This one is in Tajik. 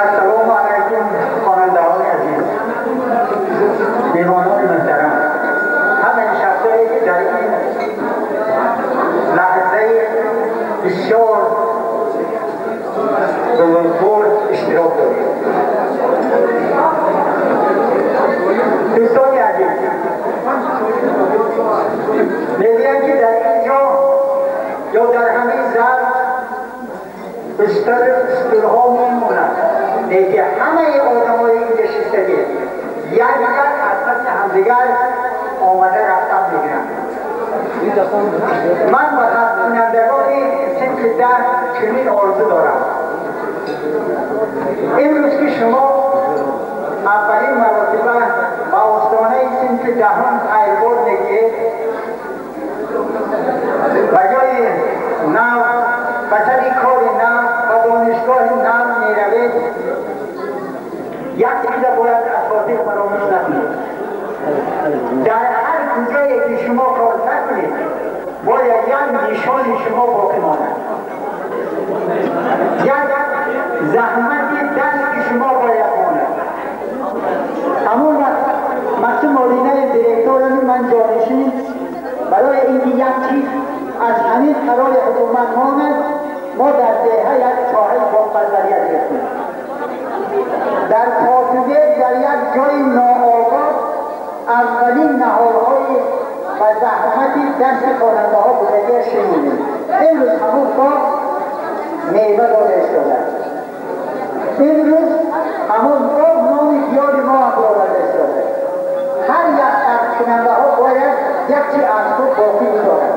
Ассалому алайкум, хонандаҳои азиз, меҳмонони муҳтарам, ҳамаи шахсое ки дар ин лаҳзаи бисёр бузургвор иштирок доред. Дӯстони азиз, мегӯянд ки дар ин ҷо ё дар ҳамин зал бистар стулҳо мемонад, лекин ҳамаи одамои инҷа шистагӣ як як аз паси ҳамдигар омада рафтан мегиранд. Ман ба хатмкунандагони синфи 10 чунин орзу дорам: имрӯз ки шумо аввалин маротиба ба остонаи синфи даҳум хайрбод мегиред, ба ҷои нав, ба сари кори нав, ба донишгоҳи нав меравед, як чиза бояд аз хотир фаромӯш накунед: дар ҳар куҷое ки шумо кор накунед, бояд як нишони шумо боқӣ монад, як заҳмати дасти шумо бояд монад. Ҳамон вақт махсум Молинаи директорами ман ҷонишин, барои ин ки як чиз аз ҳамин қарори ҳукумат монад, мо дар деҳа як соҳаи боғпарвария гирифтем. Дар Потуге, дар як ҷои нообод, аввалин наҳолҳои ба заҳмати дасти хонандаҳо будагия шинонем. Имрӯз ҳамон боғ мева дода истодааст. Имрӯз ҳамон боғ номи диёри мо ҳам бароварда истодааст. Ҳар як хатмкунандаҳо бояд як чи аз худ боқӣ гузорад.